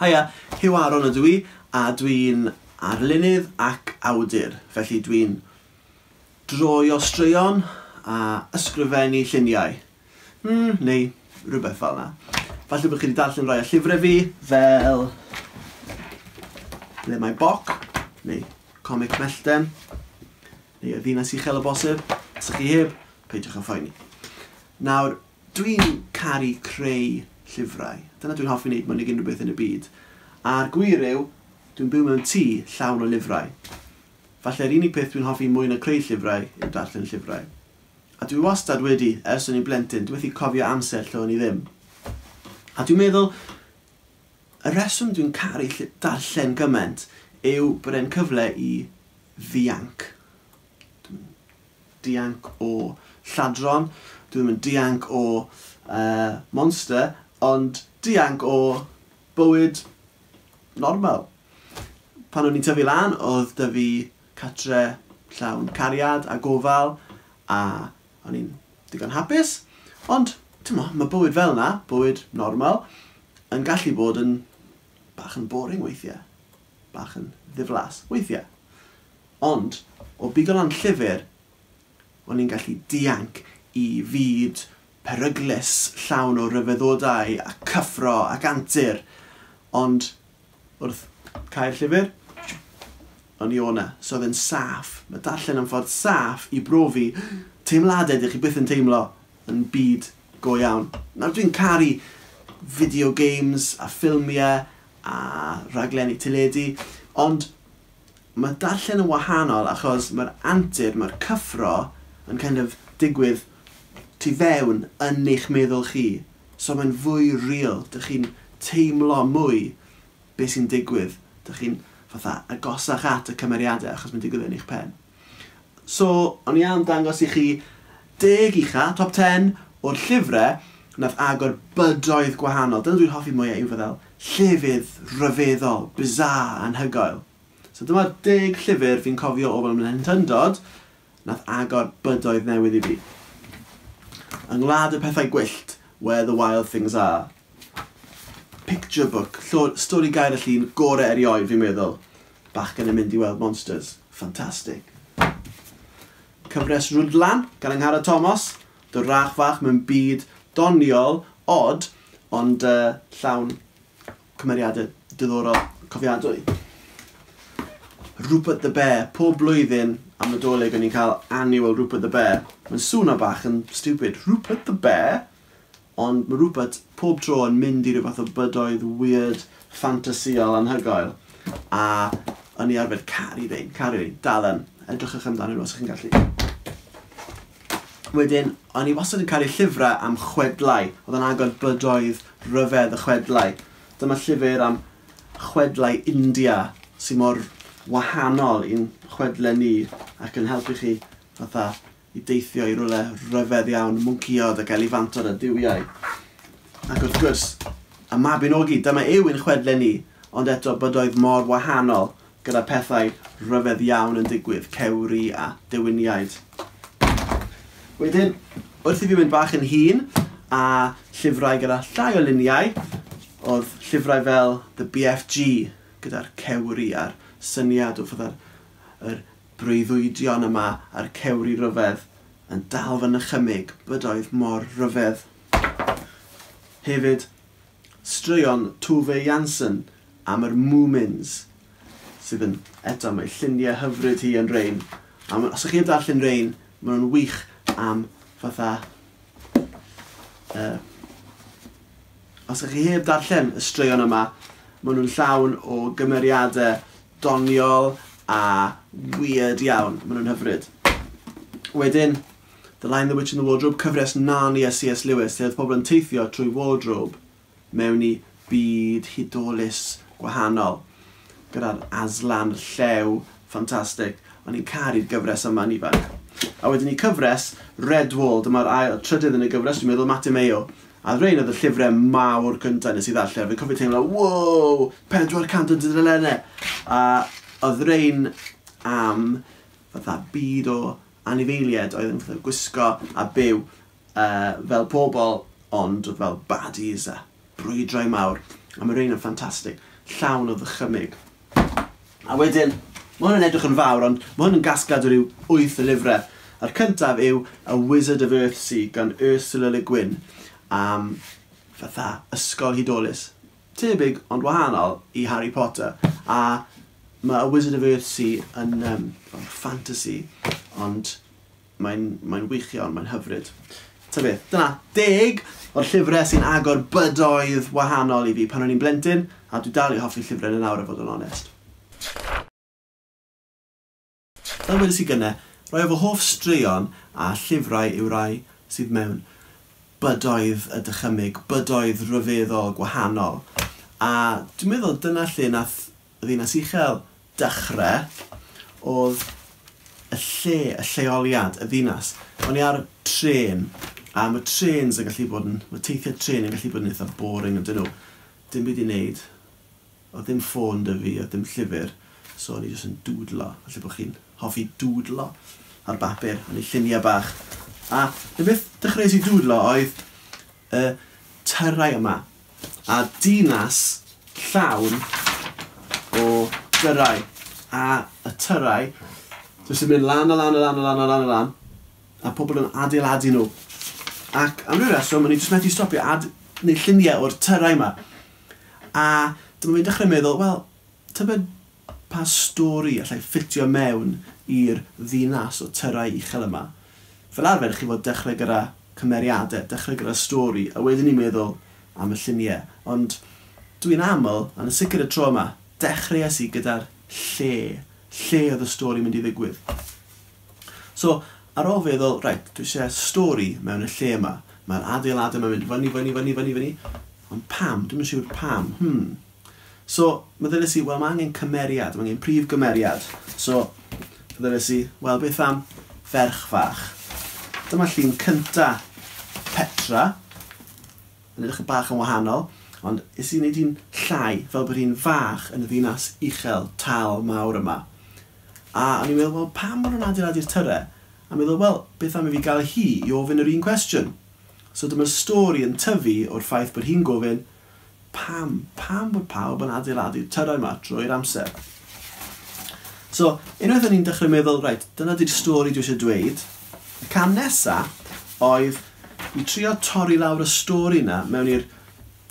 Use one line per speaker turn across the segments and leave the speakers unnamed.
Haia, Huw Aaron ydw i, a dwi'n arlunydd ac awdur. Felly dwi'n droio straeon a ysgrifennu lluniau. Neu rhywbeth fel yna. Falle bod chi wedi darllen rhai o llyfrau fi, fel Ble mae Boc, neu Comic Mellten, neu Y Ddinas Uchel o bosib. Os ydych chi heb, peidiwch â phoeni. Nawr, dwi'n caru creu llyfrau. Dyna dwi'n hoffi wneud mwy nag unrhyw beth yn y byd. A'r gwir yw, dwi'n byw mewn tŷ llawn o lyfrau. Falle'r unig peth dwi'n hoffi mwy na creu llyfrau yw darllen llyfrau. A dwi wastad wedi, ers o'n i'n blentyn, dwi methu cofio amser lle o'n i ddim. A dwi'n meddwl, y rheswm dwi'n caru darllen gymaint yw bod e'n cyfle i ddianc. Dwi'n dianc o lladron, dwi ddim yn dianc o monster, ond dianc o bywyd normal. Pan o'n i'n tyfu lan, oedd 'da fi catre llawn cariad a gofal, a o'n i'n digon hapus. Ond, t'mo, mae bywyd fel 'na, bywyd normal, yn gallu bod yn bach yn boring weithiau, bach yn ddiflas weithiau. Ond, o bigo lan llyfr, o'n i'n gallu dianc i fyd peryglus, llawn o ryfeddodau a cyffro ac antur. Ond, wrth cau'r llyfr, o'n i o'na. So oedd e'n saff. Mae darllen yn ffordd saff i brofi teimladau dych chi byth yn teimlo yn byd go iawn. Nawr dwi'n caru video games a ffilmiau a rhaglenni teledu, ond mae darllen yn wahanol achos mae'r antur, mae'r cyffro yn kind of digwydd tu fewn yn eich meddwl chi. So mae'n fwy real, dych chi'n teimlo mwy beth sy'n digwydd. Dych chi'n fatha agosach at y cymeriadau achos mae'n digwydd yn eich pen. So, o'n i am dangos i chi 10 ucha, top 10 o'r llyfrau nath agor bydoedd gwahanol. Dyna dwi'n hoffi mwyaf yw fel llefydd rhyfeddol, bizarre, anhygoel. So dyma'r 10 llyfr fi'n cofio o fel mhlentyndod nath agor bydoedd newydd i fi. Yng Ngwlad y Pethau Gwyllt, Where the Wild Things Are. Picture book, stori gair y llun gore erioed fi'n meddwl. Bachgen yn mynd i weld monsters. Fantastic. Cyfres Rwdlan gan Angharad Tomos. Dy rach fach mewn byd doniol, od, ond llawn cymeriadau diddorol, cofiadwy. Rupert the Bear. Pob blwyddyn am Nadolig o'n i'n cael annual Rupert the Bear. Mae'n swnio bach yn stupid. Rupert the Bear? Ond mae Rupert pob tro yn mynd i ryw fath o bydoedd weird, ffantasïol anhygoel. A o'n i arfer caru rhein, caru rhein, dal yn. Edrychwch amdanyn nhw os ydych chi'n gallu. Wedyn, o'n i wastad yn caru llyfrau am chwedlau. Oedd yn agor bydoedd rhyfedd y chwedlau. Dyma llyfr am chwedlau India sy'n mor wahanol i'n chwedlau ni ac yn helpu chi fatha i deithio i rywle rhyfedd iawn, mwncïod ac eliffantod a duwiau. Ac wrth gwrs, y Mabinogi, dyma yw ein chwedlau ni, ond eto bydoedd mor wahanol gyda pethau rhyfedd iawn yn digwydd, cewri a dewiniaid. Wedyn, wrth i fi mynd bach yn hŷn a llyfrau gyda llai o luniau, oedd llyfrau fel The BFG gyda'r cewri a'r syniad o fatha'r yr breuddwydion yma a'r cewri rhyfedd yn dal fy nychymyg, bydoedd mor rhyfedd. Hefyd, straeon Tove Jansson am yr Moomins, sydd yn, eto, mae lluniau hyfryd hi yn rhein. A os ydych chi heb darllen rhein, maen nhw'n wych am fatha... Os ydych chi heb darllen y straeon yma, maen nhw'n llawn o gymeriadau doniol a weird iawn. Maen nhw'n hyfryd. Wedyn, The Lion, the Witch and the Wardrobe, cyfres Narnia C.S. Lewis, lle oedd pobl yn teithio trwy wardrobe mewn i byd hudolus gwahanol. Gyda'r Aslan, y llew, ffantastig. O'n i'n caru'r gyfres yma yn ifanc. A wedyn i cyfres Redwall, dyma'r ail, trydydd yn y gyfres, dwi'n meddwl, Matt Mayo. A rhein oedd y llyfrau mawr cyntaf nes i ddarllen. Fi'n cofio teimlo, wow, 400 o dudalennau. A oedd rhein am fatha byd o anifeiliaid oedd yn fatha gwisgo a byw fel pobl, ond oedd fel baddies a brwydrau mawr. A mae rhein yn ffantastig. llawn o ddychymyg. A wedyn, mae hwn yn edrych yn fawr, ond mae hwn yn gasgliad o ryw 8 o lyfrau. A'r cyntaf yw A Wizard of Earthsea gan Ursula Le Guin am fatha ysgol hudolus. Tebyg ond wahanol i Harry Potter. A mae A Wizard of Earthsea yn fantasy, ond mae'n wych iawn, mae'n hyfryd. Ta beth, dyna 10 o'r llyfrau sy'n agor bydoedd wahanol i fi pan o'n i'n blentyn, a dwi dal i hoffi llyfrau yn awr, i fod yn onest. Fel wedes i gynne, rai o fy hoff straeon a llyfrau yw rai sydd mewn bydoedd y dychymyg, bydoedd rhyfeddol gwahanol. A dwi'n meddwl dyna lle nath y Ddinas Uchel dechrau, oedd y lle, y lleoliad, y ddinas. O'n i ar trên, a mae trains yn gallu bod yn, mae teithiau trên yn gallu bod yn eitha boring, ydyn nhw. Dim byd i wneud. Oedd ddim ffôn 'da fi, oedd ddim llyfr, so o'n i jyst yn dwdlo. Falle bod chi'n hoffi dwdlo ar bapur, o'n i lluniau bach. A y beth dechreuais i dwdlo oedd y tyrau yma. A dinas llawn o dyrau. A y tyrau jyst yn mynd lan a lan a lan a lan a lan a lan, a pobl yn adeiladu nhw. Ac am ryw reswm, o'n i jyst methu stopio ad neu lluniau o'r tyrau yma. A dyma fi'n dechrau meddwl, wel, tybed pa stori allai ffitio mewn i'r ddinas o tyrau uchel yma. Fel arfer, chi fod dechrau gyda cymeriadau, dechrau gyda stori, a wedyn ni'n meddwl am y lluniau. Ond dwi'n aml, a yn sicr y tro yma, dechreuais i gyda'r lle. Lle oedd y stori mynd i ddigwydd. So, ar ôl feddwl, reit, dwi eisiau stori mewn y lle yma. Mae'r adeiladau yma'n mynd fyny, fyny, fyny, fyny, fyny. Ond pam? Dwi'm yn siŵr pam. So, meddyliais i, wel, mae angen cymeriad, mae angen prif gymeriad. So, meddyliais i, wel, beth am ferch fach? Dyma llun cynta Petra, yn edrych yn bach yn wahanol, ond es i wneud hi'n llai, fel bod hi'n fach yn y ddinas uchel, tal, mawr yma. A o'n i'n meddwl, wel, pam maen nhw'n adeiladu'r tyrau? A meddwl, wel, beth am i fi gael hi i ofyn yr un cwestiwn? So dyma'r stori yn tyfu o'r ffaith bod hi'n gofyn, pam bod pawb yn adeiladu'r tyrau yma drwy'r amser? So, unwaith o'n i'n dechrau meddwl, reit, dyna di'r stori dwi eisiau dweud, y cam nesa oedd i trio torri lawr y stori yna mewn i'r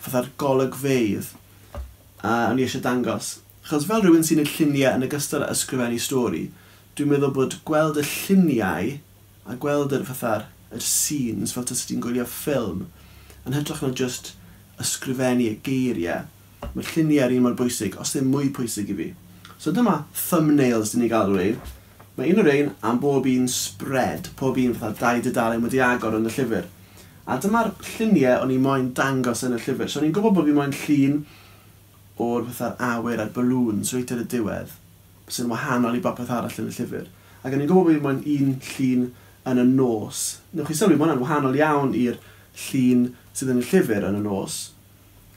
fatha'r golygfeydd a o'n i eisiau dangos. Achos fel rhywun sy'n neud lluniau yn ogystal â ysgrifennu stori, dwi'n meddwl bod gweld y lluniau a gweld yr fatha'r yr scenes fel tas ti'n gwylio ffilm, yn hytrach na just ysgrifennu y geiriau, mae'r lluniau yr un mor bwysig, os ddim mwy pwysig i fi. So dyma thumbnails dyn ni gael rhain. Mae un o'r rhain am bob un spread, pob un fatha 2 dudalen wedi agor yn y llyfr. A dyma'r lluniau o'n i moyn dangos yn y llyfr. So o'n i'n gwybod bod fi moyn llun o'r fatha'r awyr a'r balloons reit ar y diwedd, sy'n wahanol i bopeth arall yn y llyfr. Ac o'n i'n gwybod bod fi moyn un llun yn y nos. Newch chi sylwi, mae hwnna'n wahanol iawn i'r llun sydd yn y llyfr yn y nos,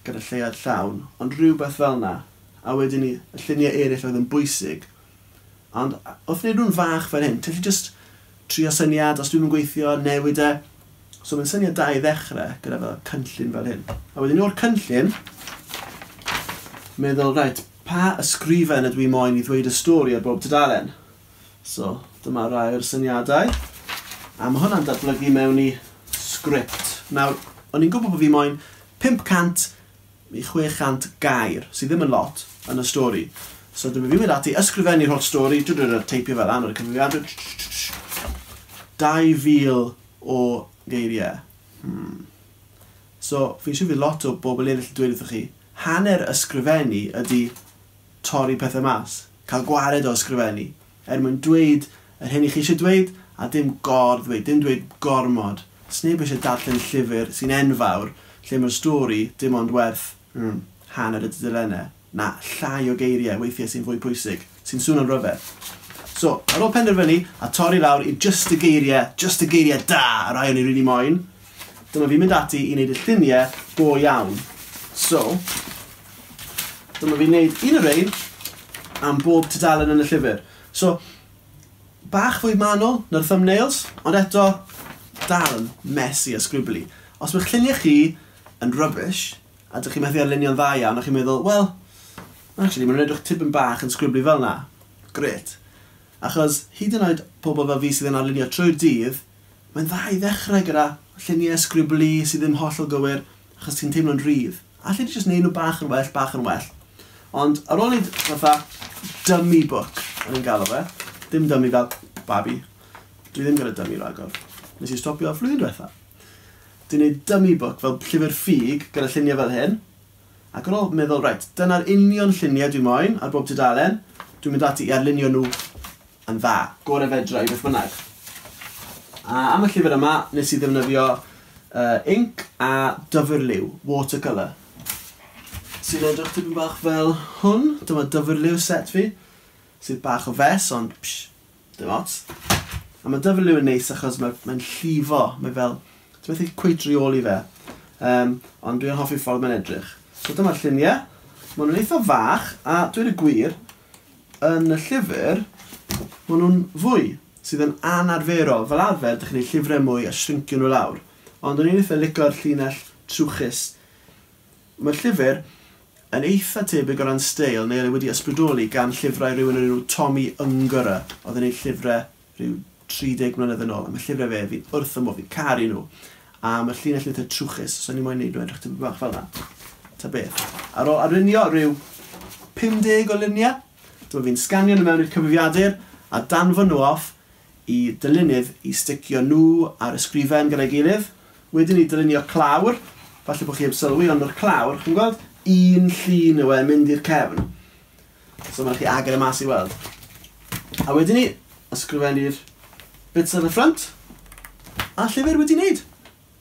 gyda lleuad llawn, ond rhywbeth fel yna. A wedyn ni, y lluniau eraill oedd yn bwysig. Ond wrth wneud nhw'n fach fel hyn, ti'n just trio syniad, os dwi'n gweithio, newid e. So mae'n syniad da i ddechrau gyda fel cynllun fel hyn. A wedyn o'r cynllun, meddwl, reit, pa ysgrifen ydw i moyn i ddweud y stori ar bob tudalen? So, dyma rai o'r syniadau. A mae hwnna'n datblygu mewn i sgript. Nawr, o'n i'n gwybod bod fi moyn 500 i 600 gair, sydd ddim yn lot yn y stori. So dyma fi'n mynd ati, ysgrifennu'r holl stori, teipio fel lan ar y cyfrifiadur. 2,000 o geiriau. So, fi'n siŵr fydd lot o bobl eraill yn dweud wrthych chi, hanner ysgrifennu ydy torri pethau mas, cael gwared o ysgrifennu, er mwyn dweud yr hyn i chi eisiau dweud, a dim gor-ddweud, dim dweud gormod. Sneb eisiau darllen llyfr sy'n enfawr, lle mae'r stori dim ond werth hanner y tudalennau, na llai o geiriau weithiau sy'n fwy pwysig, sy'n swnio'n rhyfedd. So, ar ôl penderfynu a torri lawr i just y geiriau da, y rai o'n i rili moyn, dyma fi'n mynd ati i wneud y lluniau go iawn. So, dyma fi'n wneud un o'r rhain am bob tudalen yn y llyfr. So, bach fwy manwl na'r thumbnails, ond eto dal yn messy a scribbly. Os mae'ch lluniau chi yn rubbish, a dych chi'n methu arlunio'n dda iawn, a chi'n meddwl, wel, Actually, maen nhw'n edrych tipyn bach yn sgribli fel 'na. Grêt. Achos hyd yn oed pobl fel fi sydd yn arlunio trwy'r dydd, mae'n dda i ddechrau gyda lluniau sgribli sydd ddim hollol gywir, achos ti'n teimlo'n rhydd. Alli di jyst neud nhw bach yn well, bach yn well. Ond ar ôl neud fatha dummy book, o'n i'n galw fe, dim dummy fel babi, dwi ddim gyda dummy ragor. Nes i stopio flwyddyn diwetha. Dwi'n neud dummy book fel llyfr ffug gyda lluniau fel hyn, ac ar ôl meddwl, reit, dyna'r union lluniau dwi moyn ar bob tudalen, dwi'n mynd ati i arlunio nhw yn dda, gorau fedra i beth bynnag. A am y llyfr yma, nes i ddefnyddio inc a dyfrliw, watercolour, sy'n edrych tipyn bach fel hwn. Dyma dyfrliw set fi, sydd bach o fes, ond psh, dim ots. A mae dyfrliw yn neis achos mae'n llifo, mae fel, ti'n methu cweit reoli fe, ond dwi'n hoffi ffordd mae'n edrych. So dyma'r lluniau, maen nhw'n eitha fach, a dweud y gwir, yn y llyfr, maen nhw'n fwy, sydd yn anarferol. Fel arfer, dych chi'n neud llyfrau mwy a shrinkio nhw lawr. Ond o'n i'n eitha licio'r llinell trwchus. Mae'r llyfr yn eitha tebyg o ran steil, neu oedd e wedi ysbrydoli gan llyfrau rhywun o'r enw Tommy Ungerer, oedd yn neud llyfrau rhyw 30 mlynedd yn ôl. A mae llyfrau fe, fi wrth y modd, fi'n caru nhw. A mae'r llinell yn eitha trwchus, so o'n i'n moyn neud nhw edrych tipyn bach fel 'na. Ta beth. Ar ôl arlunio rhyw 50 o luniau, dyma fi'n sganio nhw mewn i'r cyfrifiadur a danfon nhw off i dylunydd i sticio nhw ar ysgrifen gyda'i gilydd. Wedyn i dylunio clawr, falle bod chi heb sylwi, ond o'r clawr, chi'n gweld, un llun yw e yn mynd i'r cefn. So mae'n chi agor e mas i weld. A wedyn ni, ysgrifennu'r bits ar y ffrynt, a llyfr wedi wneud.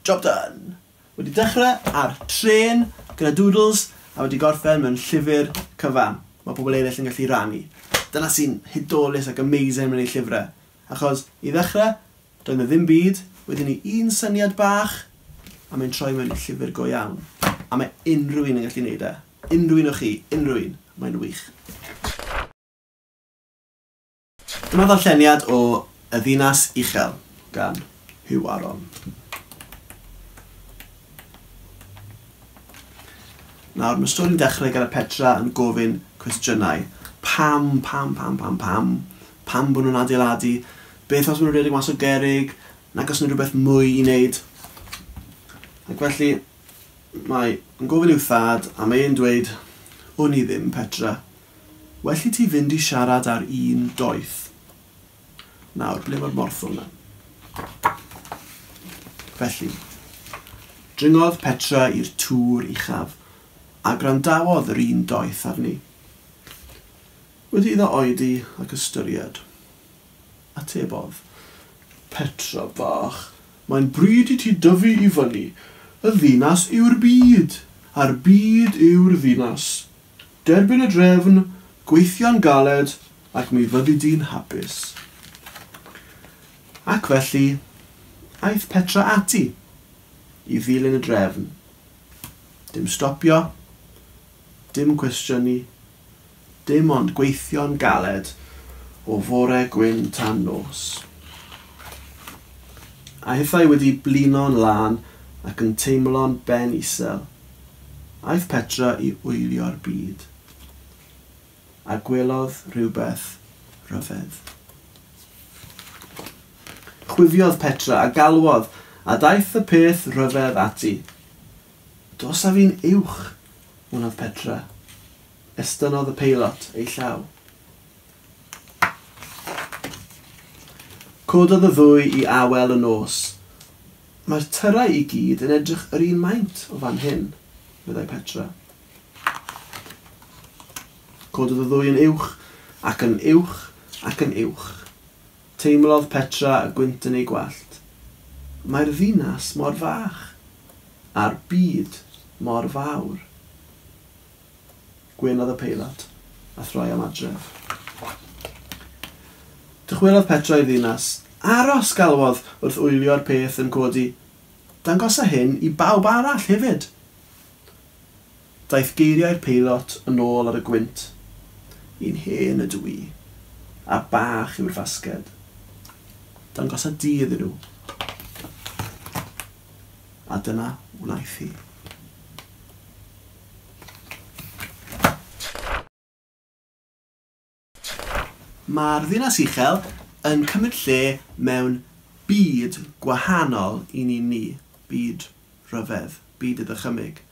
Job done! Wedi dechrau ar trên gyda doodles a wedi gorffen mewn llyfr cyfan. Mae pobl eraill yn gallu rannu. Dyna sy'n hudolus ac amazing mewn ei llyfrau. Achos i ddechrau, doedd 'na ddim byd, wedyn ni un syniad bach, a mae'n troi mewn i llyfr go iawn. A mae unrhyw un yn gallu neud e. Unrhyw un o chi, unrhyw un. Mae'n wych. Dyma ddarlleniad o Y Ddinas Uchel gan Huw Aaron. Nawr, mae stori'n dechrau gyda Petra yn gofyn cwestiynau. Pam, pam, pam, pam, pam? Pam bod nhw'n adeiladu? Beth os maen nhw'n rhedeg mas o gerrig? Nag oes 'na rhywbeth mwy i wneud? Ac felly, mae yn gofyn i'w thad, a mae e'n dweud, Wn i ddim, Petra. Well i ti fynd i siarad â'r un doeth. Nawr, ble mae'r morthwl 'na? Felly, dringodd Petra i'r tŵr uchaf, a gwrandawodd yr un doeth arni. Wedi iddo oedi ac ystyried, atebodd, Petra bach, mae'n bryd i ti dyfu i fyny. Y ddinas yw'r byd, a'r byd yw'r ddinas. Derbyn y drefn, gweithio'n galed, ac mi fyddi di'n hapus. Ac felly, aeth Petra ati i ddilyn y drefn. Dim stopio, dim cwestiynu, dim ond gweithio'n galed o fore gwyn tan nos. A hithau wedi blino'n lân ac yn teimlo'n ben isel, aeth Petra i wylio'r byd, a gwelodd rhywbeth rhyfedd. Chwifiodd Petra a galwodd, a daeth y peth rhyfedd ati. Dos â fi'n uwch, wnodd Petra. Estynnodd y peilot ei llaw. Cododd y ddwy i awel y nos. Mae'r tyrau i gyd yn edrych yr un maint o fan hyn, meddai Petra. Cododd y ddwy yn uwch, ac yn uwch, ac yn uwch. Teimlodd Petra y gwynt yn ei gwallt. Mae'r ddinas mor fach, a'r byd mor fawr. Gwenodd y peilot, a throi am adref. Dychwelodd Petra i'r ddinas. Aros, galwodd, wrth wylio'r peth yn codi. Dangosa hyn i bawb arall hefyd. Daeth geiriau'r peilot yn ôl ar y gwynt. Un hen ydw i, a bach yw'r fasged. Dangosa di iddyn nhw. A dyna wnaeth hi. Mae'r Ddinas Uchel yn cymryd lle mewn byd gwahanol i ni ni. Byd rhyfedd, byd y ddychymyg.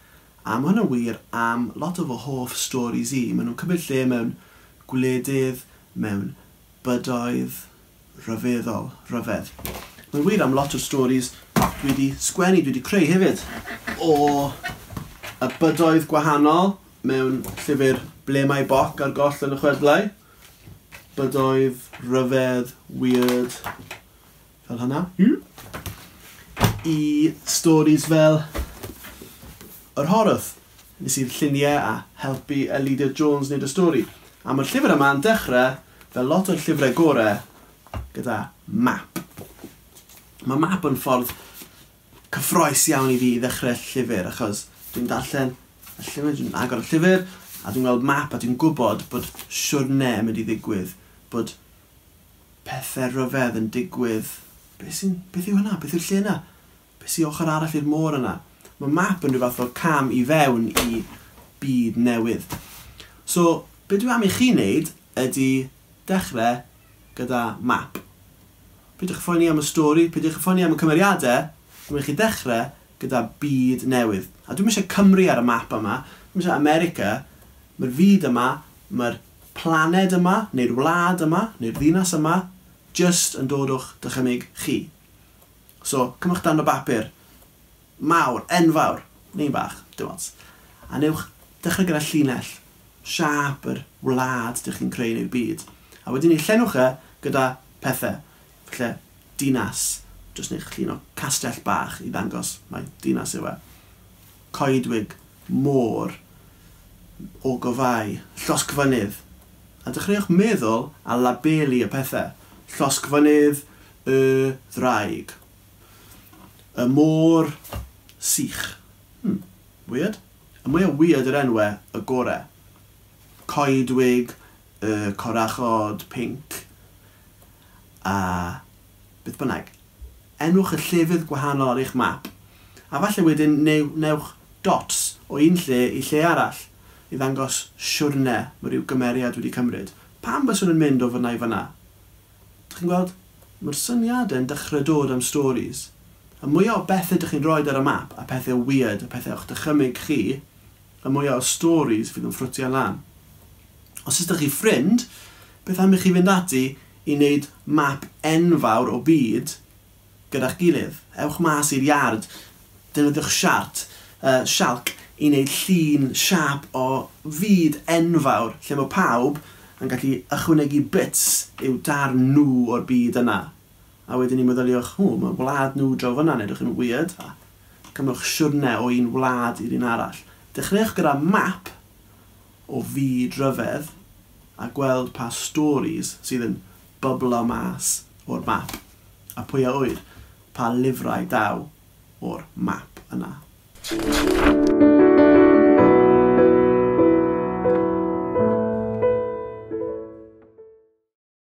A mae hwn yn wir am lot o fy hoff stories i. Maen nhw'n cymryd lle mewn gwledydd, mewn bydoedd rhyfeddol, rhyfedd. Mae'n wir am lot o stories dwi wedi sgwennu, dwi wedi creu hefyd, o y bydoedd gwahanol mewn llyfr Ble Mae Boc ar Goll yn y Chwedlau. Bydoedd, rhyfedd, weird, fel hynna. I stories fel Yr Horwth. Nes i'r lluniau a helpu Elidir Jones wneud y stori. A mae'r llyfr yma yn dechrau, fel lot o'r llyfrau gorau, gyda map. Mae map yn ffordd cyffrous iawn i fi i ddechrau llyfr, achos dwi'n darllen y llyfr, dwi'n agor y llyfr, a dwi'n gweld map a dwi'n gwybod bod siwrne yn mynd i ddigwydd, bod pethau rhyfedd yn digwydd. Beth yw hynna? Beth yw'r lle yna? Beth sy'n ochr arall i'r môr yna? Mae map yn rhyw fath o cam i fewn i byd newydd. So, be dwi am i chi wneud ydy dechrau gyda map. Peidiwch phoeni am y stori, peidiwch phoeni am y cymeriadau, dwi'n i chi dechrau gyda byd newydd. A dwi'm eisiau Cymru ar y map yma, dwi'm eisiau America, mae'r fyd yma, mae'r planed yma, neu'r wlad yma, neu'r ddinas yma, just yn dod o'ch dychymyg chi. So, cymrwch darn o bapur, mawr, enfawr, neu'n bach, dim ots. A newch dechrau gyda llinell, siâp yr wlad dych chi'n creu neu'r byd. A wedyn ni llenwch e gyda pethau. Falle dinas, jyst newch llun o castell bach i ddangos mai dinas yw e. Coedwig, môr, ogofau, llosgfynydd. A dechreuwch meddwl a labelu y pethau. Llosgfynydd, y ddraig. Y môr sych. Weird. Y mwyaf weird yr enwau, y gorau. Coedwig, y corachod, pinc, a beth bynnag. Enwch y llefydd gwahanol ar eich map. A falle wedyn newch dots o un lle i lle arall i ddangos siwrne mae rhyw gymeriad wedi cymryd. Pam byswn yn mynd o fyna i fyna? Dych chi'n gweld? Mae'r syniadau yn dechrau dod am stories. Y mwyaf o bethau dych chi'n rhoi ar y map, a pethau weird, a pethau o'ch dychymyg chi, y mwyaf o stories fydd yn ffrwtio lan. Os ydych chi ffrind, beth am i chi fynd ati i wneud map enfawr o byd gyda'ch gilydd? Ewch mas i'r iard, defnyddiwch sialc i wneud llun siâp o fyd enfawr lle mae pawb yn gallu ychwanegu bits i'w darn nhw o'r byd yna. A wedyn ni meddyliwch, mae wlad nhw draw fyna, neu edrych yn weird. A cymrwch siwrne o un wlad i'r un arall. Dechreuwch gyda map o fyd rhyfedd a gweld pa stories sydd yn byblo mas o'r map. A pwy a ŵyr pa lyfrau daw o'r map yna.